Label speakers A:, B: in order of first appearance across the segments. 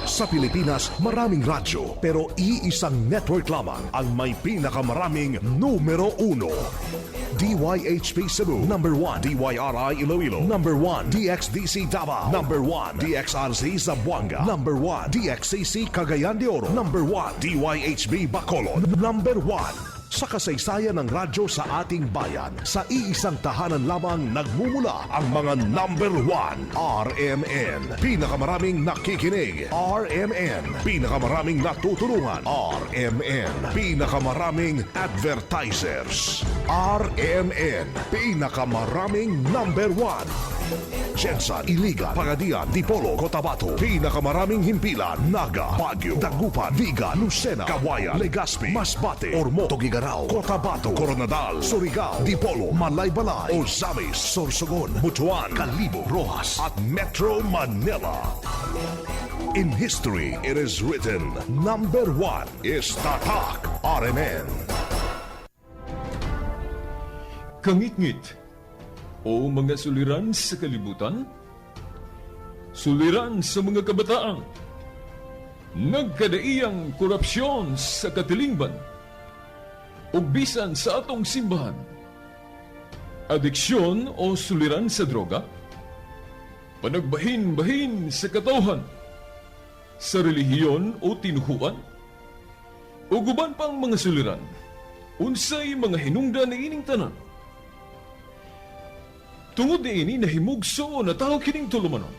A: Sa Pilipinas, maraming radyo pero iisang network lamang ang may pinakamaraming numero uno. DYHP Cebu, number 1. DYRI Iloilo, number 1. DXDC Davao, number 1. DXRZ Zamboanga, number 1. DXCC Cagayan de Oro, number 1. DYHB Bacolod, number 1. Sa kasaysayan ng radyo sa ating bayan, sa iisang tahanan lamang nagmumula ang mga number 1. RMN. Pinakamaraming nakikinig. RMN. Pinakamaraming natutulungan. RMN. Pinakamaraming advertisers. RMN. Pinakamaraming number 1. GenSan, Iligan, Pagadian, Dipolog, Cotabato. Pinakamaraming himpilan, Naga, Baguio, Dagupan, Vigan, Lucena, Cauayan, Legazpi, Masbate, Ormoc, Tuguegarao, Cotabato, Koronadal, Surigao, Dipolog, Malaybalay, Ozamiz, Sorsogon, Butuan, Kalibo, Roxas, at Metro Manila. In history, it is written, number 1 is Tatak RMN.
B: Kangitngit o mga suliran sa kalibutan, suliran sa mga kabataan, nagkadaiyang korupsyon sa katilingban, ug bisan sa atong simbahan, adiksyon o suliran sa droga, panagbahin-bahin sa katawhan, sa relihiyon o tinuhuan, ug uban pang mga suliran, unsay mga hinungdan niining tanan? Tungod niini, nahimugso na tao kining tulumanon.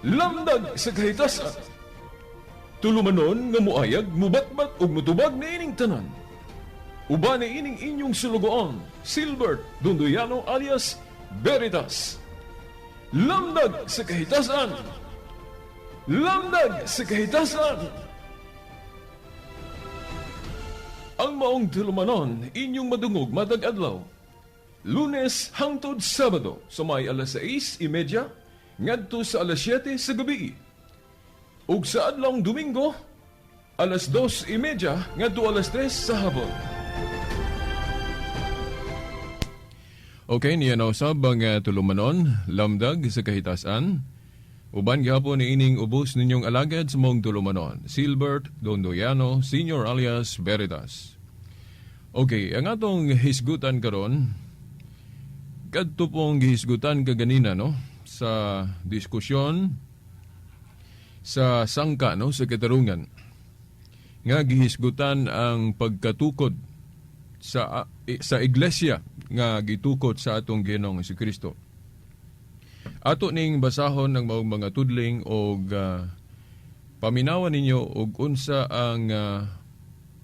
B: Lamdag sa Kahitasan. Tulumanon nga muayag, mubatbat ug mutubag niining tanan. Uban niining inyong sulugoon, Silbert Dondoyano alias Veritas. Lamdag sa Kahitasan. Lamdag sa Kahitasan. Ang maong tulumanon inyong madungog matag adlaw, Lunes hangtod Sabado sa may alas 6:30 ngadto sa alas 7 sa gabi. Ug sa adlawng Domingo, alas 2:30 ngadto alas 3 sa hapon. Okay, niya na usab ang tulumanon, Lamdag sa Kahitasan. Uban gihapon ni ining ubos ninyong alagad sa maong tulumanon, Silbert Dondoyano, Senior alias Veritas. Okay, ang atong hisgutan karon, kadto pong gihisgutan kaganina, no, sa diskusyon sa sangka, no, sa katarungan nga gihisgutan ang pagkatukod sa iglesia nga gitukod sa atong Ginoong Kristo. Ato ning basahon ang maong mga tudling og paminawan ninyo og unsa ang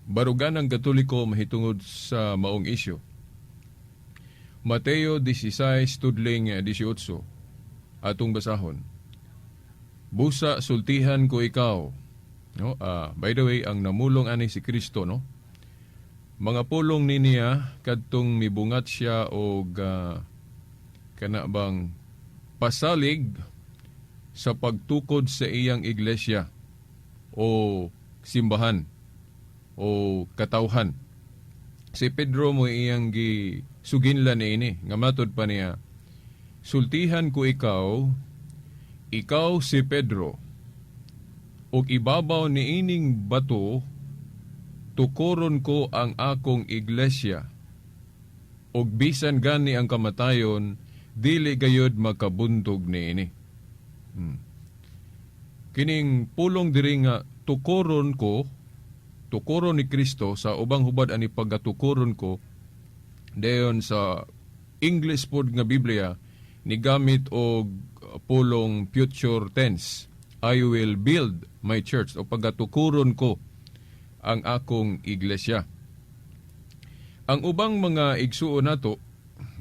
B: baruganang Katoliko mahitungod sa maong isyu. Mateo 16 tudling 18, atong basahon. Busa sultihan ko ikaw. No? By the way, ang namulong ani si Kristo, no? Mga pulong ni niya kadtong mibungat siya og kana bang pasalig sa pagtukod sa iyang iglesia o simbahan o katawhan. Si Pedro mo iyang gi suginlan niini nga matud pa niya, "Sultihan ko ikaw, ikaw si Pedro, ug ibabaw niining bato tukoron ko ang akong iglesia, ug bisan gani ang kamatayon dili gayud makabuntog niini." Kining pulong diri nga tukoron ko, tukoron ni Kristo sa ubang hubad ani pagkatukoron ko, dayon sa English pod nga Biblia ni gamit og pulong future tense, "I will build my church" o pagkatukoron ko ang akong iglesia. Ang ubang mga igsuon nato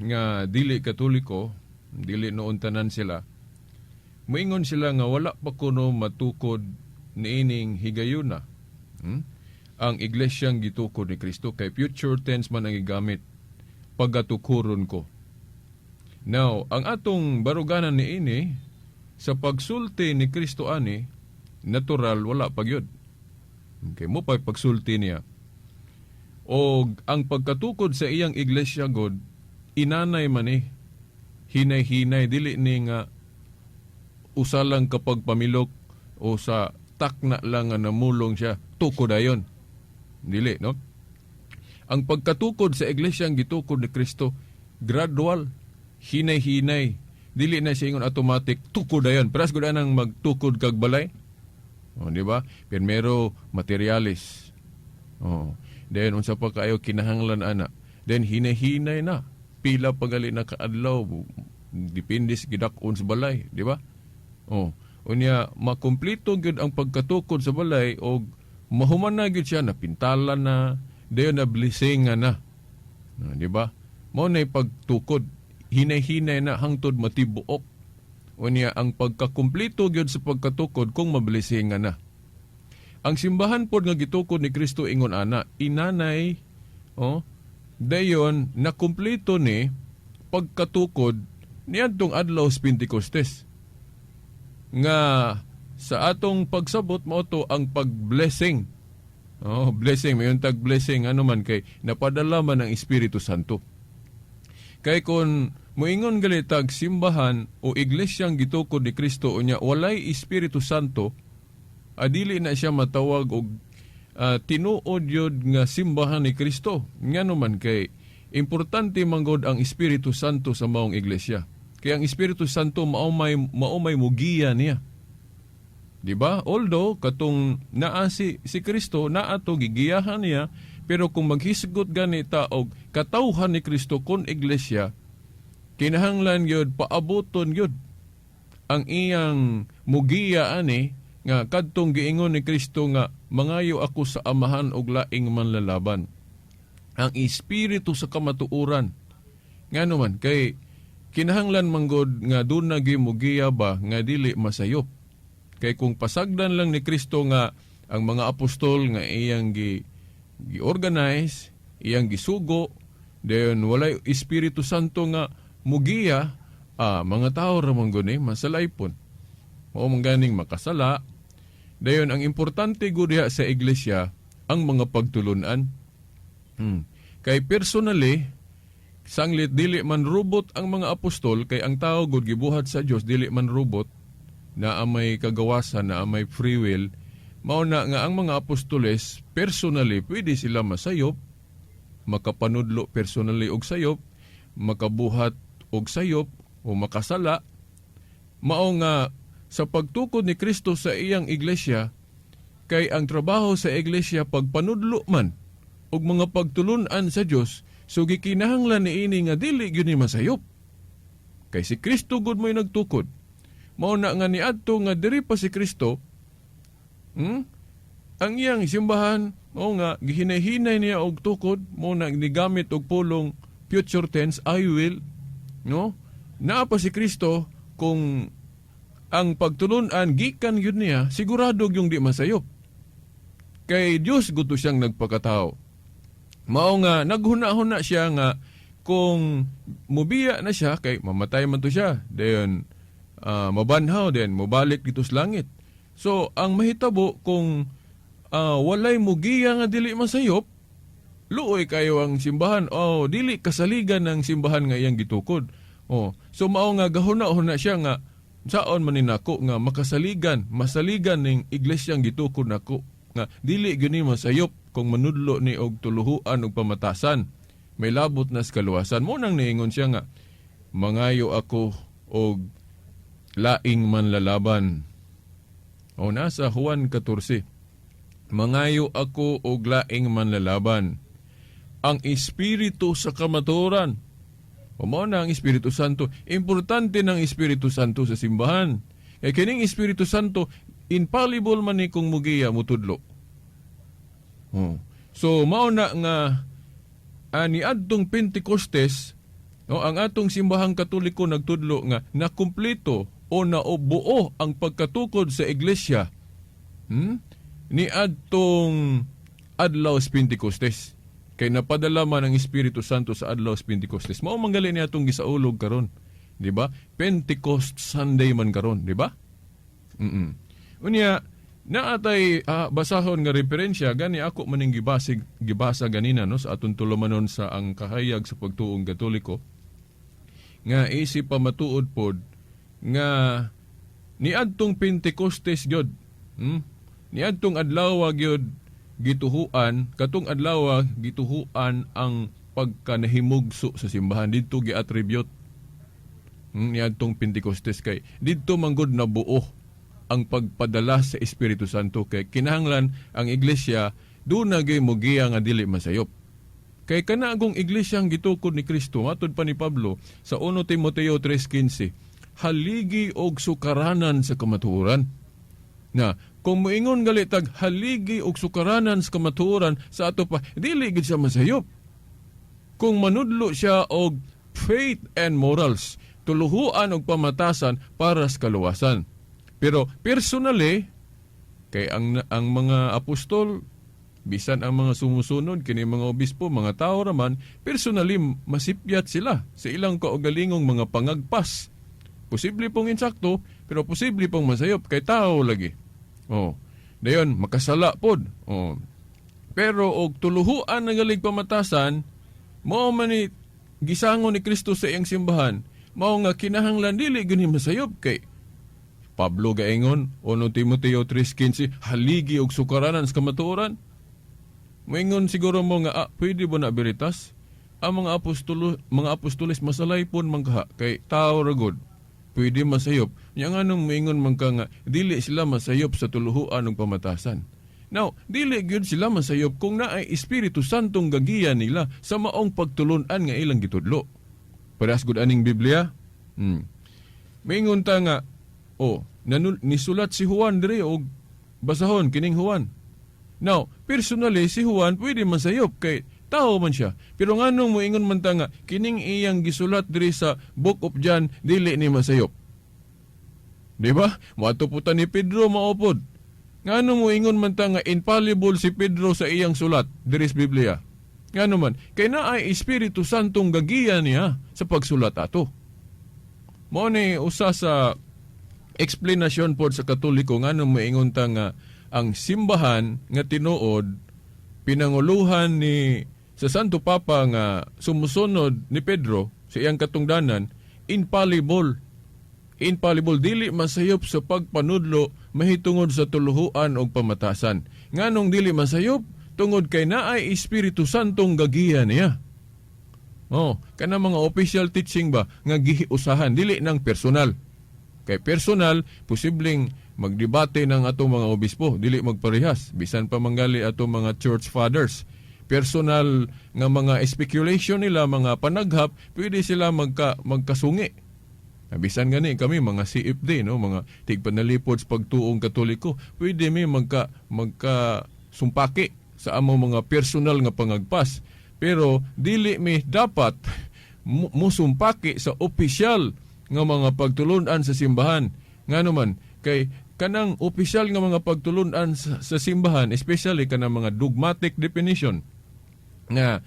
B: nga dili Katoliko, dili noon tanan sila, moingon sila nga wala pa kuno matukod niining higayuna. Ang iglesyang gitukod ni Kristo kay future tense man ang gigamit, pagkatukuron ko. Now, ang atong baruganan niini, sa pagsulti ni Kristo ani, natural wala pa gyud. Okay, mo pa pagsulti niya. O ang pagkatukod sa iyang iglesia god, inanay man ni, hinay-hinay, dili ni nga usa lang kapag pamilok o sa takna lang nga namulong siya, tukod dayon. Dili, no? Ang pagkatukod sa iglesia ang gitukod ni Kristo, gradual, hinay-hinay. Dili na siya ingon automatic, tukod dayon. Pero gud anang magtukod kag balay. O, di ba? Primero, materialis. O, then, unsa pa kayo kinahanglan ana. Then, hinay-hinay na. Pila pa gali na kaadlaw. Depende sa gidak-on sa balay. Di ba? O, unya, makumpleto gyud ang pagkatukod sa balay o mahuman na gyud siya, napintalan na, dayon na blessingan na. No, di ba? Mao na pagtukod, hinay-hinay na hangtod matibuok. Unya ang pagkakumpleto gyud sa pagkatukod kung mablessingan na. Ang simbahan pod nga gitukod ni Kristo ingon ana, inanay, oh, dayon nakumpleto ni pagkatukod niadtong adlaw sa Pentecostes. Nga sa atong pagsabot mao to ang pagblessing. Oh, blessing, mayon tag blessing ano man kay napadala man ang Espiritu Santo. Kay kung moingon gali tag simbahan o iglesyang gitukod ni Kristo unya walay Espiritu Santo, adili na siya matawag og tinuod yun nga simbahan ni Kristo. Ngano man kay importante manggod ang Espiritu Santo sa maong iglesia. Kaya ang Espiritu Santo mao may mugiya niya. Di ba? Although katong naa si Kristo naa to gigiyahan niya, pero kung maghisgot gani ta og katawhan ni Kristo kon iglesia, kinahanglan gyud paaboton gyud ang iyang mugiya ani nga kadtong giingon ni Kristo nga mangayo ako sa Amahan og laing manlalaban. Ang espiritu sa kamatuoran. Ngano man kay kinahanglan manggod nga duna gyud mugiya ba nga dili masayop. Kay kung pasagdan lang ni Kristo nga ang mga apostol nga iyang gi gi-organize, iyang gisugo, then walay Espiritu Santo nga mugiya, mga tao ra man gud ni masalaypon. Mao man ganing makasala. Dayon ang importante gud diha sa iglesia ang mga pagtulunan. Kay personally, sanglit dili man robot ang mga apostol, kay ang tao gud gibuhat sa Dios dili man robot, na may kagawasan, na may free will, mao na nga ang mga apostoles personally pwede sila masayop, makapanudlo personally og sayop, makabuhat og sayop o makasala. Mao nga sa pagtukod ni Kristo sa iyang iglesia, kay ang trabaho sa iglesia pagpanudlo man og mga pagtulunan sa Dios, so gikinahanglan niini nga dili gyud ni masayop. Kay si Kristo gud mo'y nagtukod. Mao na nga niadto nga diri pa si Kristo, Ang iyang simbahan, mao nga gihinay-hinay niya og tukod, mao na nigamit og pulong future tense, "I will," no? Naa pa si Kristo, kung ang pagtulunan gikan gyud niya, sigurado yung di masayop. Kay Dios gusto siyang nagpakatao. Mao nga naghuna-huna siya nga kung mubiya na siya kay mamatay man to siya, dayon mabanhaw, then mobalik dito sa langit. So ang mahitabo kung walay mugiya nga dili masayop, luoy kayo ang simbahan. Oh, dili kasaligan ng simbahan nga iyang gitukod. Oh, so mao nga gahuna-huna siya nga saon man ni nako nga makasaligan, masaligan ning iglesyang gitukod nako nga dili gyud ni masayop kung manudlo ni og tuluhuan og pamatasan. May labot na sa kaluwasan. Mao nang niingon siya nga mangayo ako og laing manlalaban. O nasa Juan 14. Mangayo ako og laing manlalaban. Ang espiritu sa kamatuoran. O mao na ang Espiritu Santo. Importante ng Espiritu Santo sa simbahan. Kay kining Espiritu Santo, infallible man ni kung mugiya mutudlo. Oh. So mao na nga ani adtong Pentecostes, no, ang atong simbahang Katoliko nagtudlo nga nakumpleto o naubuo ang pagkatukod sa iglesia ni adtong adlaw sa Pentecostes. Kay napadala man ang Espiritu Santo sa adlaw sa Pentecostes. Mao man gali ni atong gisaulog karon, di ba? Pentecost Sunday man karon, di ba? Unya naatay basahon nga referensya gani ako maning gibasig gibasa ganina, no, sa atong tulumanon sa ang kahayag sa pagtuong Katoliko nga isip pa matuod pod nga Niadtong Pentecostes gyud. Niadtong adlaw gyud gituhuan, katong adlaw gituhuan ang pagkanahimugso sa simbahan didto gi-attribute. Niadtong Pentecostes kay didto manggod nabuo ang pagpadala sa Espiritu Santo kay kinahanglan ang iglesia duna gyud mogiya nga dili masayop. Kay kana gong iglesia ang gitukod ni Kristo, matod pa ni Pablo sa 1 Timoteo 3:15, haligi og sukaranan sa kamatuoran. Na kung moingon gali tag haligi og sukaranan sa kamatuoran sa ato pa, dili gid siya masayop. Kung manudlo siya og faith and morals, tuluhuan og pamatasan para sa kaluwasan. Pero personally, kay ang mga apostol, bisan ang mga sumusunod kini mga obispo, mga tao raman, personally masipyat sila sa ilang kaugalingong mga pangagpas. Posible pong insakto, pero posible pong masayop kay tao lagi. Oh. Dayon makasala pod. Oh. Pero og tuluhuan na galig pamatasan, mao man ni gisango ni Kristo sa iyang simbahan, mao nga kinahanglan dili gyud masayop kay Pablo gaingon, 1 Timoteo 3:15, haligi og sukaranan sa kamatuoran. Moingon siguro mo nga pwede ba na beritas? Ang mga apostoles masalay pon man kaha kay tao ra gud. Pwede masayop. Nya nganong moingon man ka nga dili sila masayop sa tuluhuan ug pamatasan? Now, dili gyud sila masayop kung naay Espiritu Santong gagiya nila sa maong pagtulun-an nga ilang gitudlo. Parehas gud aning Biblia. Moingon ta nga oh, nisulat si Juan diri og basahon kining Juan. Now, personally, si Juan pwede masayop kay tao man siya. Pero nganong moingon man ta nga kining iyang gisulat diri sa Book of John dili ni masayop? Di ba? Moadto po ta ni Pedro maupod. Ngano moingon man ta nga infallible si Pedro sa iyang sulat diri sa Biblia? Ngano man? Kay naay Espiritu Santong gagiya niya sa pagsulat ato. Mao ni usa sa explanation pod sa Katoliko ngano moingon ta nga ang simbahan nga tinuod pinanguluhan ni sa Santo Papa nga sumusunod ni Pedro sa iyang katungdanan, infallible. Infallible, dili masayop sa pagpanudlo mahitungod sa tuluhuan og pamatasan. Nganong dili masayop? Tungod kay naay Espiritu Santong gagiya niya. Oh, kana mga official teaching ba nga gihiusahan dili nang personal. Kay personal, posibleng magdebate ng atong mga obispo, dili magparehas bisan pa manggali atong mga church fathers. Personal nga mga speculation nila, mga panaghap, pwede sila magkasungi. Bisan gani kami mga CFD, no, mga tigpanalipod sa pagtuong Katoliko, pwede mi magka sumpaki sa among mga personal nga pangagpas. Pero dili mi dapat musumpaki sa opisyal nga mga pagtulunan sa simbahan. Ngano man kay kanang opisyal nga mga pagtulunan sa simbahan, especially kanang mga dogmatic definition nga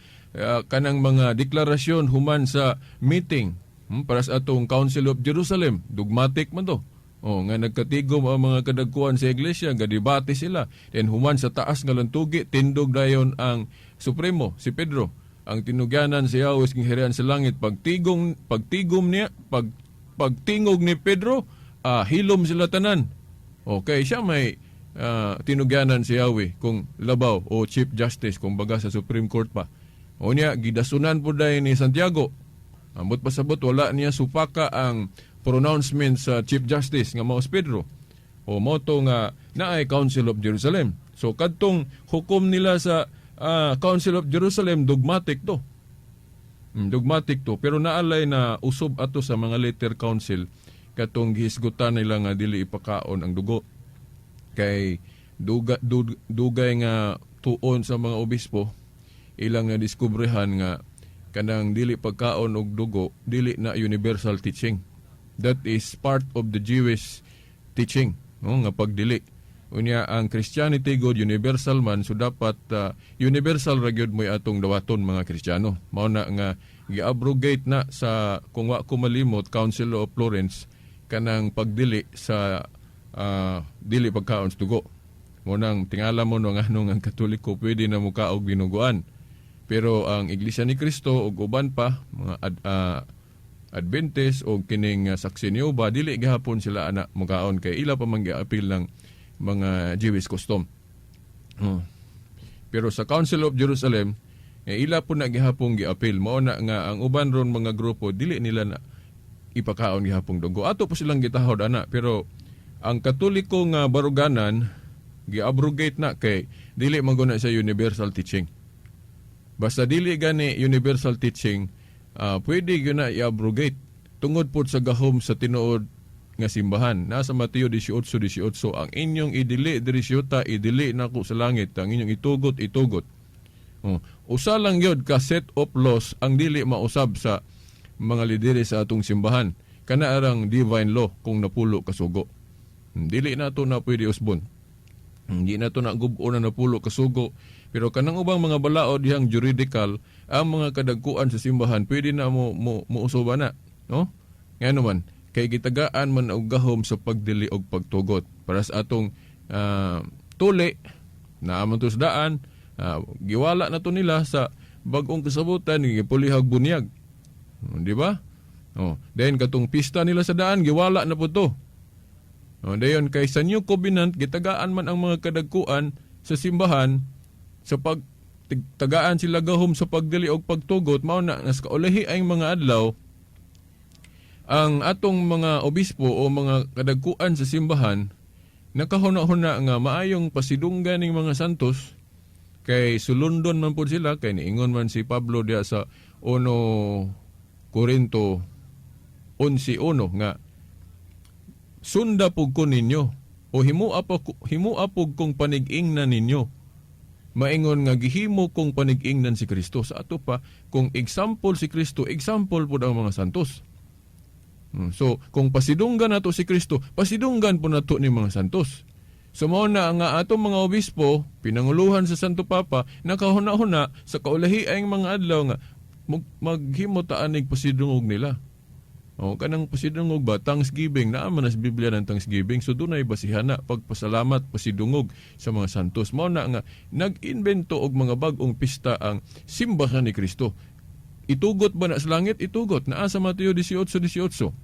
B: kanang mga deklarasyon human sa meeting, para sa atong Council of Jerusalem, dogmatic man to. Oh, nga nagkatigom ang mga kadagkuan sa iglesia, gadebate sila. Then human sa taas nga lantugi, tindog dayon ang Supremo, si Pedro. Ang tinugyanan si Yahweh king harian sa langit, pagtigom niya, pagtingog ni Pedro, hilom sila tanan. Okay, siya may tinugyanan si Yahweh kung labaw o Chief Justice kung baga sa Supreme Court pa. O niya, gidasunan po dayon ni Santiago. Ambot pasabot, wala niya supaka ang pronouncement sa Chief Justice nga mao si Pedro. O moto nga naay Council of Jerusalem. So kadtong hukom nila sa Council of Jerusalem, dogmatic to. Dogmatic to, pero naalay na usob ato sa mga later council katong gihisgutan nila nga dili ipakaon ang dugo. Kay dugay nga tuon sa mga obispo ilang na diskubrehan nga kanang dili pagkaon og dugo dili na universal teaching. That is part of the Jewish teaching, no, nga pagdili. Unya ang Christianity God universal man, so dapat universal ra gyud mo'y atong dawaton mga Kristiyano. Mao na nga gi-abrogate na sa, kung wa ko malimot, Council of Florence kanang pagdili sa dili pagkaon sa dugo. Mo nang tingala mo no nganong ang Katoliko pwede na mukaog dinuguan. Pero ang Iglesia ni Cristo ug uban pa mga Adventist o kining Saksi ni Jehova, dili gihapon sila ana mukaon kay ila pa man giapil ng mga Jewish custom. Oh. Pero sa Council of Jerusalem, eh, ila po na gihapong giapil. Mao na nga ang uban ron mga grupo dili nila na ipakaon gihapong dugo. Ato po silang gitahod ana, pero ang Katoliko nga baruganan gi-abrogate na kay dili man guna sa universal teaching. Basta dili gani universal teaching, pwede gyud na i-abrogate tungod pod sa gahom sa tinuod nga simbahan. Nasa Mateo 18:18, ang inyong idili diri sa yuta, idili nako sa langit, ang inyong itugot, itugot. Oh, usa lang gyud ka set of laws ang dili mausab sa mga lideres sa atong simbahan. Kana arang divine law kung napulo ka sugo. Dili na to na pwede usbon. Hindi na to na gubo na napulo kasugo. Pero kanang ubang mga balaod dihang juridical, ang mga kadagkuan sa simbahan pwede na mo usoba na, no? Ngano man, kay gitagaan man og gahom sa pagdili og pagtugot. Para sa atong tuli na amon to sa daan, giwala na to nila sa bag-ong kasabutan, gipulihag bunyag. Di ba? Oh, then katong pista nila sa daan, giwala na po to. Oh, dayon kay sa New Covenant gitagaan man ang mga kadagkuan sa simbahan sa pag tagaan sila gahom sa pagdili og pagtugot. Mao na nas kaulahi ay mga adlaw ang atong mga obispo o mga kadagkuan sa simbahan nakahuna-huna nga maayong pasidunggan ning mga santos kay sulundon man pud sila, kay niingon man si Pablo diha sa 1 Corinto 11:1 nga sunda pug ko ninyo o himua pug kong panig-ingnan ninyo, maingon nga gihimo kong panig-ingnan si Kristo. Sa ato pa, kung example si Kristo, example pud ang mga santos. So kung pasidunggan nato si Kristo, pasidunggan po nato ni mga santos. So mao na nga atong mga obispo pinanguluhan sa Santo Papa nakahuna-huna sa kaulahi ang mga adlaw nga maghimo ta anig pasidungog nila. O kanang pasidungog ba, Thanksgiving, naa man sa Biblia ng Thanksgiving. So dunay basihan na pagpasalamat, pasidungog sa mga santos. Mao na nga nag-invento og mga bag-ong pista ang simbahan ni Kristo. Itugot ba na sa langit? Itugot. Naa sa Mateo 18:18.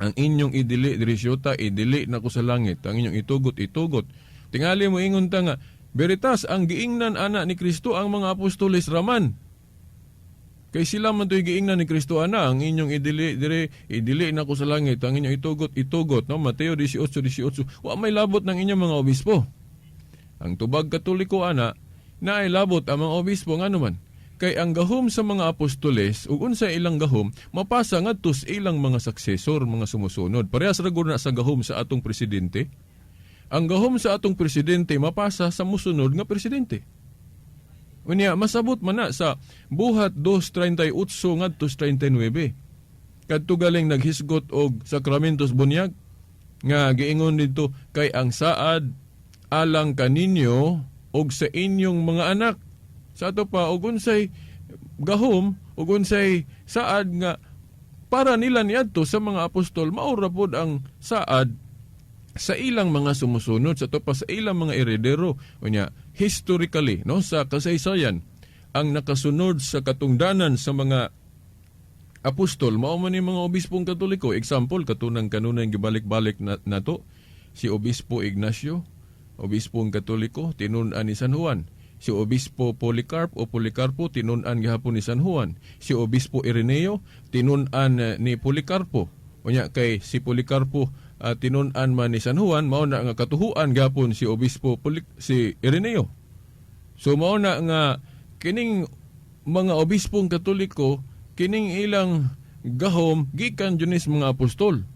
B: Ang inyong idili diri sa yuta, idili nako sa langit. Ang inyong itugot, itugot. Tingali mo ingon ta nga, veritas ang giingnan ana ni Kristo ang mga apostoles raman. Kay sila man to'y giingnan ni Kristo ana, ang inyong idili dire, idili nako sa langit, ang inyong itugot, itugot, no? Mateo 18:18. Wa may labot ng inyong mga obispo. Ang tubag Katoliko ana, naay labot ang mga obispo. Ngano man? Kay ang gahom sa mga apostoles ug unsa ilang gahom mapasa ngadto sa ilang mga successor, mga sumusunod. Parehas ra gud na sa gahom sa atong presidente. Ang gahom sa atong presidente mapasa sa musunod nga presidente. Unya masabot man na sa Buhat 2:38 ngadto sa 39. Kadto galing naghisgot og sakramentos bunyag nga giingon didto kay ang saad alang kaninyo og sa inyong mga anak. Sa ato pa, og unsay gahom ug unsay saad nga para nila niadto sa mga apostol, maura pod ang saad sa ilang mga sumusunod, sa ato pa sa ilang mga eredero. Unya historically, no, sa kasaysayan, ang nakasunod sa katungdanan sa mga apostol mao man ni mga obispong Katoliko. Example, katunang kanunay gibalik-balik na, nato si Obispo Ignacio, obispong Katoliko, tinun-an ni San Juan. Si Obispo Policarp o Policarpo, tinun-an gihapon ni San Juan. Si Obispo Ireneo, tinun-an ni Policarpo. Unya kay si Policarpo tinun-an man ni San Juan, mao na nga katuhuan gihapon si Obispo si Ireneo. So mao na nga kining mga obispong Katoliko, kining ilang gahom gikan jud ni sa mga apostol.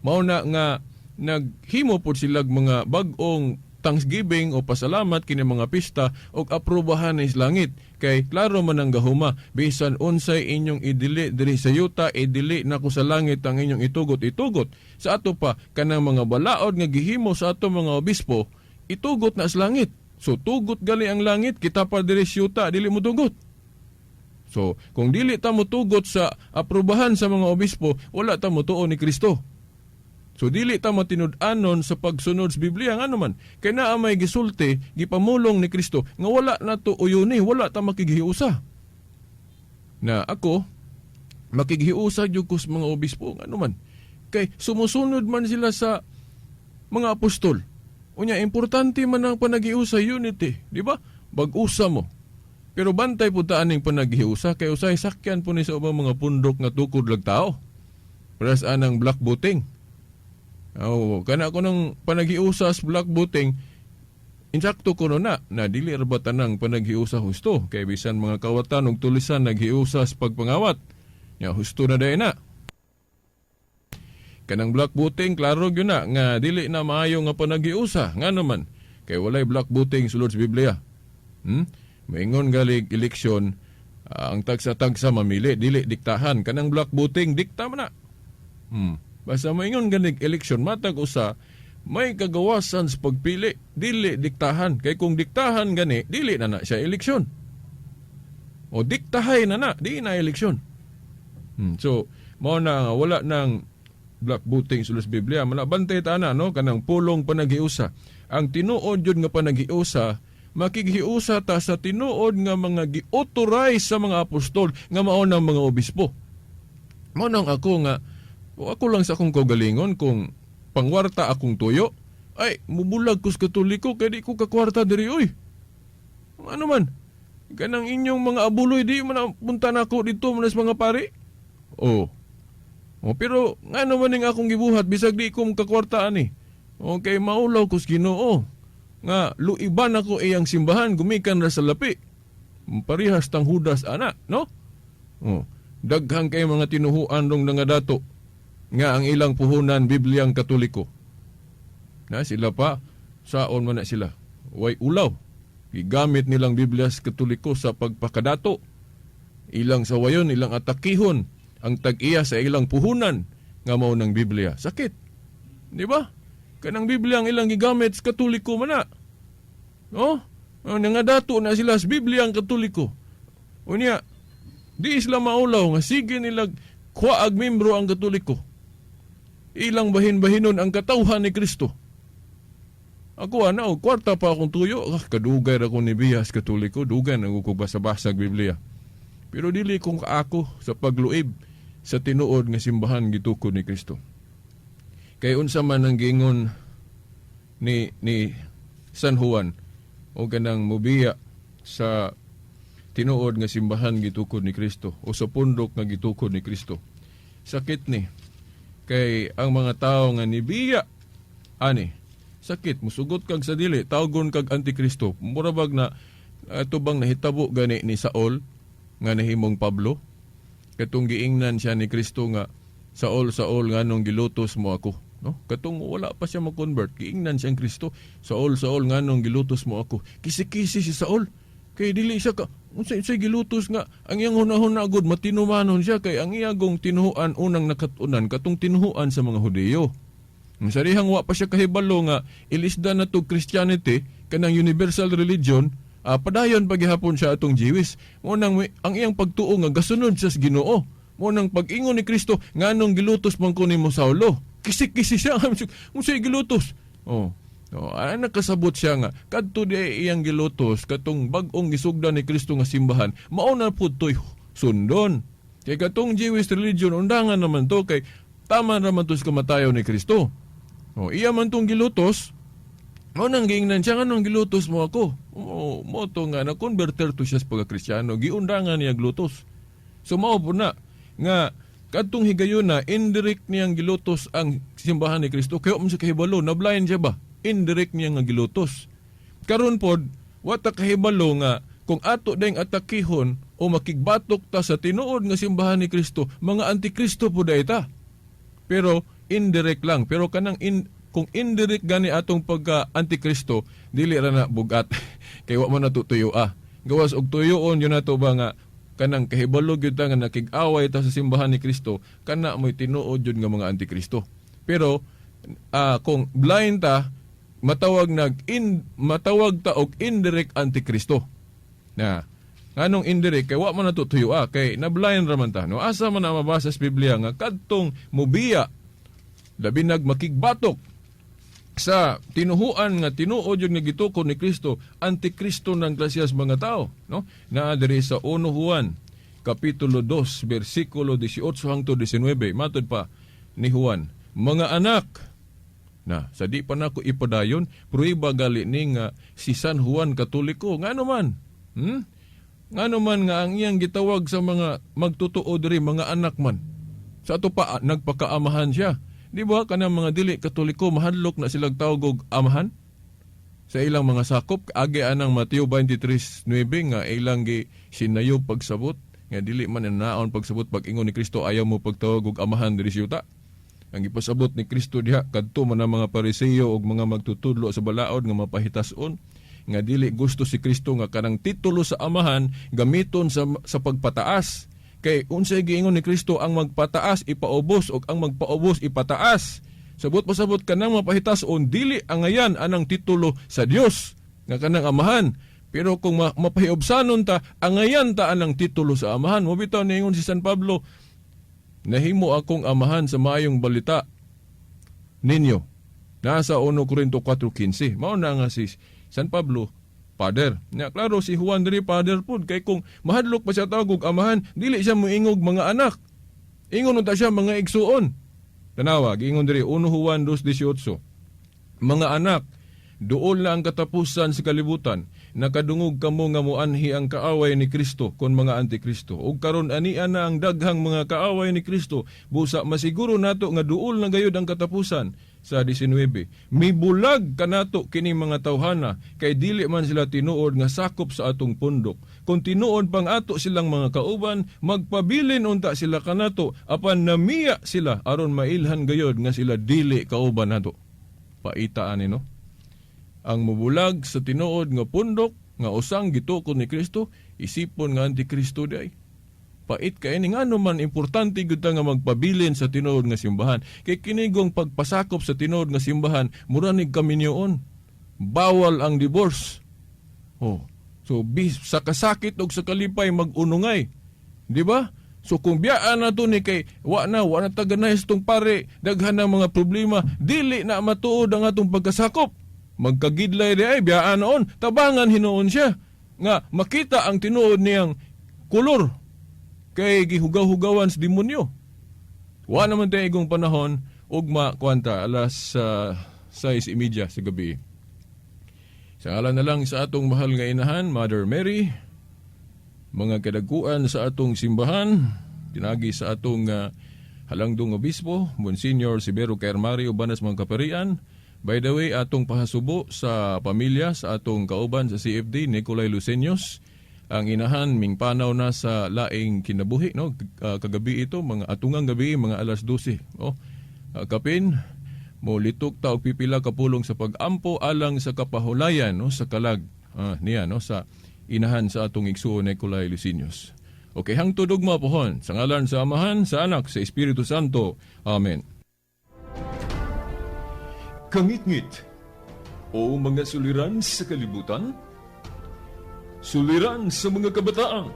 B: Mao na nga naghimo pod sila mga bag-ong Thanksgiving o pasalamat kini mga pista og aprobahan ni langit, kay klaro man ang gahuma: bisan unsay inyong idili diri sa yuta, idili nako sa langit, ang inyong itugot, itugot. Sa ato pa, kanang mga balaod nga gihimo sa ato mga obispo, itugot na sa langit. So tugot gali ang langit, kita pa diri sa yuta dili mo tugot. So kung dili ta mo tugot sa aprobahan sa mga obispo, wala ta mo tuo ni Kristo. So dili ta matinud-anon sa pagsunod sa Biblia. Ngano man? Kay naa may gisulti, gipamulong ni Kristo nga wala na to uyuni, wala ta makighiusa. Na ako Makighiusa gyud ko sa mga obispo, ngano man kay sumusunod man sila sa mga apostol. Unya, importante man ang panaghiusa, unity, di ba? Bag-usa mo. Pero bantay po ta aning panaghiusa kay usay sakyan po ni sa ubang mga pundok nga tukod lag tao. Parehas anang bloc voting. Oh, kana ko ng panaghiusa sa bloc voting, insakto kuno na na dili ra ba tanang panaghiusa husto, kay bisan mga kawatan ug tulisan naghiusa sa pagpangawat. Nya husto na diay na. Kanang bloc voting, klaro gyud na nga dili na maayo nga panaghiusa. Ngano man kay walay bloc voting sulod sa Biblia. Maingon galig eleksyon, ang tagsa-tagsa mamili, dili diktahan. Kanang bloc voting, dikta man na. Basta maingon ganig eleksyon, matag usa may kagawasan sa pagpili, dili diktahan. Kay kung diktahan gani, dili na na siya eleksyon. O diktahay na na, di na eleksyon. So, mao na nga wala nang bloc voting sulod sa Biblia. Mala bantay ta na, no, kanang pulong panaghiusa. Ang tinuod yun nga panaghiusa, makighiusa ta sa tinuod nga mga gi-authorize sa mga apostol nga mao nang mga obispo. Mao nang ako nga ako lang sa akong kaugalingon, kung pangwarta akong tuyo, ay mubulag ko sa Katoliko kay di ko kakwarta diri, oy. Ano man? Kanang inyong mga abuloy, di man punta na ako dito man sa mga pari. Oh. Oh, pero ngano man ning akong gibuhat bisag di ko kakwarta ani? Okay, maulaw ko sa Ginoo nga luiban ako iyang simbahan gumikan ra sa lapi. Parihas tang Judas ana, no? Oh, daghan kay mga tinuhuan rong nga dato nga ang ilang puhunan Bibliang Katoliko. Na sila pa, saon man na sila. Way ulaw. Gigamit nilang Biblia sa Katoliko sa pagpakadato. Ilang sawayon, ilang atakihon ang tag-iya sa ilang puhunan nga mao ng Biblia. Sakit. Di ba? Kanang Biblia ang ilang gigamit sa Katoliko man na. No? Oh, nangadato na sila sa Biblia ang Katoliko. Unya, di sila maulaw nga sige nila kuhaag membro ang Katoliko. Ilang bahin-bahinon ang katawhan ni Kristo. Ako ana, og kwarta pa akong tuyo. Ah, kadugay ra ko ni biyas Katoliko, dugay na ko basa-basa Biblia. Pero dili kong kaako sa pagluib sa tinuod nga simbahan gitukod ni Kristo. Kay unsa man ang giingon ni San Juan o kanang mubiya sa tinuod nga simbahan gitukod ni Kristo o sa pundok nga gitukod ni Kristo. Sakit ni kay ang mga tao nga nibiya ani, sakit, musugot kag sa dili, tawgon kag antikristo. Mura bag na ato bang nahitabo gani ni Saul nga nahimong Pablo, katong giingnan siya ni Kristo nga, "Saul, Saul, nganong gilutos mo ako?" No, katong wala pa siya ma-convert, giingnan siya ang Kristo, "Saul, Saul, nganong gilutos mo ako?" Kisi-kisi si Saul kay dili siya ka unsa unsay gilutos nga ang iyang hunahuna gud matinumanon siya, kay ang iyagong tinuhuan unang nakatunan katong tinuhuan sa mga Hudiyo. Ang sarihang wa pa siya kahibalo nga ilisda na to Christianity, kanang universal religion, padayon paghihapon siya atong Jewish. Mo nang ang iyang pagtuo nga gasunod siya sa Ginoo. Mo nang pag-ingon ni Kristo, "Nganong gilutos man ko nimo, Saulo?" Kisi-kisi siya. Unsay gilutos? Oh. Oh, ay nakasabot siya nga kadto di iyang gilutos katong bag-ong gisugdan ni Kristo nga simbahan, mao na pud to'y sundon. Kay katong Jewish religion, undangan naman to kay tama naman to sa kamatayon ni Kristo. Oh, iya man tong gilutos, mao nang giingnan siya, "Nganong gilutos mo ako?" O, mo to nga na converter to siya sa pagkakristyano, giundangan niya gilutos. So mao po na nga kadtong higayon na indirect niyang gilutos ang simbahan ni Kristo, kay wa man siya kahibalo, na blind siya ba? Indirect niya nga gilutos. Karon pod, wa ta kahibalo nga kung ato dayong atakihon o makigbatok ta sa tinuod nga simbahan ni Kristo, mga antikristo po diay ta. Pero indirect lang. Pero kanang kung indirect gani atong pagka antikristo, dili ra na bugat kay wa man nato tuyo ah. Gawas og tuyoon yun nato ba nga kanang kahibalo gyud ta nga nakig-away ta sa simbahan ni Kristo, kana mo'y tinuod yun nga mga antikristo. Pero kung blind ta, matawag ta og indirect antikristo. Na nganong indirect? Kay wa man nato tuyo ah, kay na blind ra man ta. No, asa man na mabasa sa Biblia nga kadtong mubiya, labi nag makigbatok sa tinuhuan nga tinuod yung nga gitukod ni Kristo, antikristo ng klasiyas mga tao, no? Naa diri sa 1 Juan Kapitulo 2, versikulo 18 hangtod 19. Matod pa ni Juan, "Mga anak," na, sa di pa nako ipadayon, pruiba gali ni nga si San Juan Katoliko. Ngano man? Ngano man nga ang iyang gitawag sa mga magtotoo diri mga anak man? Sa ato pa nagpakaamahan siya. Di ba kanang mga dili Katoliko mahadlok na silang tawag og amahan sa ilang mga sakop, agi anang Mateo 23:9 nga ilang gi sinayo pagsabot nga dili man naon pagsabot pag-ingon ni Kristo, "Ayaw mo pagtawag og amahan diri sa yuta." Ang ipasabot ni Kristo diha kadto man ang mga Pariseo ug mga magtutudlo sa balaod nga mapahitason nga dili gusto si Kristo nga kanang titulo sa amahan gamiton sa pagpataas, kay unsay giingon ni Kristo, ang magpataas ipaubos ug ang magpaubos ipataas. Sabot pasabot, kanang mapahitason dili angayan anang titulo sa Dios nga kanang amahan, pero kung mapahiobsanon ta, angayan ta anang titulo sa amahan. Mo bitaw niingon si San Pablo, "Nahimo akong amahan sa maayong balita ninyo." Nasa 1 Corinto 4:15. Mao na nga si San Pablo father. Nya klaro si Juan diri father pud, kay kung mahadlok pa siya tawag og amahan, dili siya moingog mga anak. Ingon unta siya mga igsuon. Tanawa, giingon diri 1 Juan 2:18. "Mga anak, duol na ang katapusan sa kalibutan. Nakadungog kamo nga muanhi ang kaaway ni Kristo kon mga antikristo. Ug karon ania na ang daghang mga kaaway ni Kristo. Busa masiguro nato nga duol na gayud ang katapusan." Sa 19, "Mibulag kanato kini mga tawhana kay dili man sila tinuod nga sakop sa atong pundok. Kung tinuod pang ato silang mga kauban, magpabilin unta sila kanato, apan namiya sila aron mailhan gayod nga sila dili kauban nato." Paita ani, no? Ang mubulag sa tinuod nga pundok nga usang gitukod ni Kristo, isipon nga antikristo diay. Pait kay ni. Ngano man importante gud ta nga magpabilin sa tinuod nga simbahan? Kay kinigong pagpasakop sa tinuod nga simbahan, mura nig kaminyoon. Bawal ang divorce. Oh. So bis, sa kasakit og sa kalipay mag-unungay. Di ba? So kung biyaan na to ni kay wa na taganay tong pare, daghan ng mga problema, dili na matuod ang atong pagkasakop. Magkagidlay di ay biyaan noon, tabangan hinuon siya nga makita ang tinuod niyang kolor kay gihugaw-hugawan sa demonyo. Wa naman tayo igong panahon, ugma kwanta alas 6:30 sa gabi. Sa ngalan na lang sa atong mahal nga inahan, Mother Mary, mga kadaguan sa atong simbahan, tinagi sa atong halangdong obispo, Monsignor Severo Caermario Banas mga kaparian. By the way, atong pahasubo sa pamilya sa atong kauban sa CFD, Nicolay Lucenios. Ang inahan mingpanaw na sa laing kinabuhi, no? Kagabi ito, mga atungang gabi, mga alas 12. Oh. Kapin mo litok ta og pipila ka pulong sa pag-ampo alang sa kapahulayan, no, sa kalag niya, no, sa inahan sa atong igsuon Nicolay Lucenios. Okay, hangtod ugma pohon, sa ngalan sa Amahan, sa Anak, sa Espiritu Santo. Amen. Kangitngit o mga suliran sa kalibutan, suliran sa mga kabataan,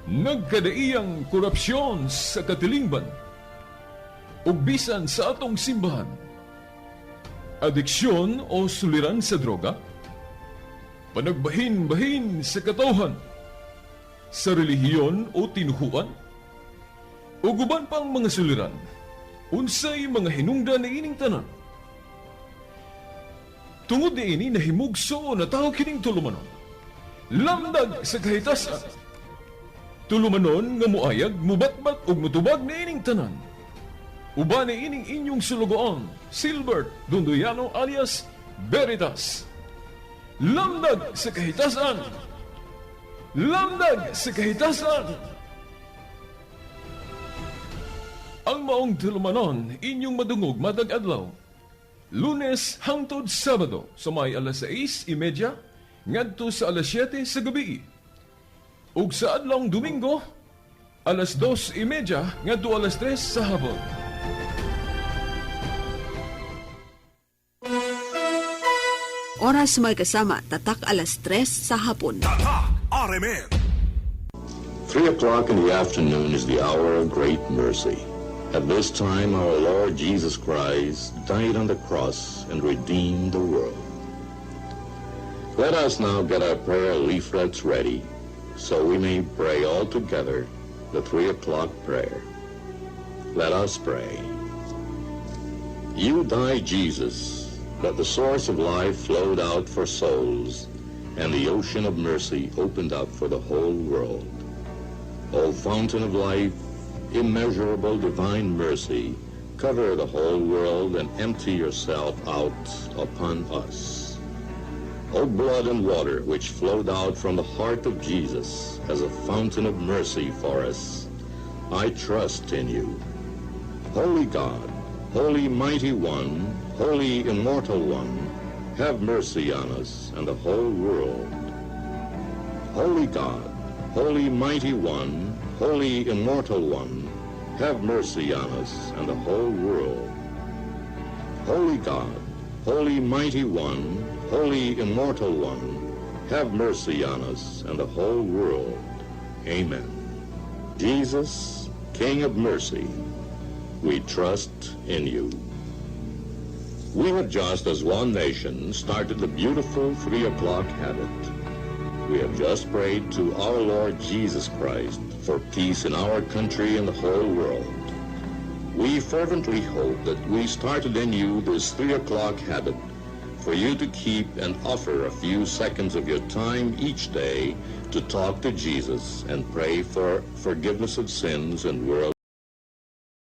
B: nagkadaiyang korupsyon sa katilingban, ug bisan sa atong simbahan, adiksyon o suliran sa droga, panagbahin-bahin sa katawhan, sa relihiyon o tinuhuan, ug uban pang mga suliran, unsay mga hinungdan ni ining tanan? Tungod niini nahimugso na tao kining tulumanon. Lamdag sa Kahitasan. Tulumanon nga muayag, mubatbat ug mutubag niining tanan. Uban ni ining inyong sulugoon, Silbert Dunduyano alias Veritas. Lamdag sa Kahitasan. Lamdag sa Kahitasan. Ang maong tulumanon inyong madungog matag adlaw, Lunes hangtod Sabado sa may alas 6:30 ngadto sa alas 7 sa gabi. Ug sa adlawng Domingo, alas 2:30 ngadto alas 3 sa hapon.
C: Oras mga kasama, tatak alas 3 sa hapon.
A: Tatak RMN.
D: 3 o'clock in the afternoon is the hour of great mercy. At this time, our Lord Jesus Christ died on the cross and redeemed the world. Let us now get our prayer leaflets ready. So we may pray all together the 3 o'clock prayer. Let us pray. You died, Jesus, that the source of life flowed out for souls, and the ocean of mercy opened up for the whole world. O fountain of life, immeasurable divine mercy, cover the whole world and empty yourself out upon us. O blood and water which flowed out from the heart of Jesus as a fountain of mercy for us, I trust in you. Holy God, Holy Mighty One, Holy Immortal One, have mercy on us and the whole world. Holy God, Holy Mighty One, Holy Immortal One, have mercy on us and the whole world. Holy God, Holy Mighty One, Holy Immortal One, have mercy on us and the whole world. Amen. Jesus, King of mercy, we trust in you. We have just, as one nation, started the beautiful 3 o'clock habit. We have just prayed to our Lord Jesus Christ for peace in our country and the whole world. We fervently hope that we started in you this 3 o'clock habit for you to keep and offer a few seconds of your time each day to talk to Jesus and pray for forgiveness of sins and world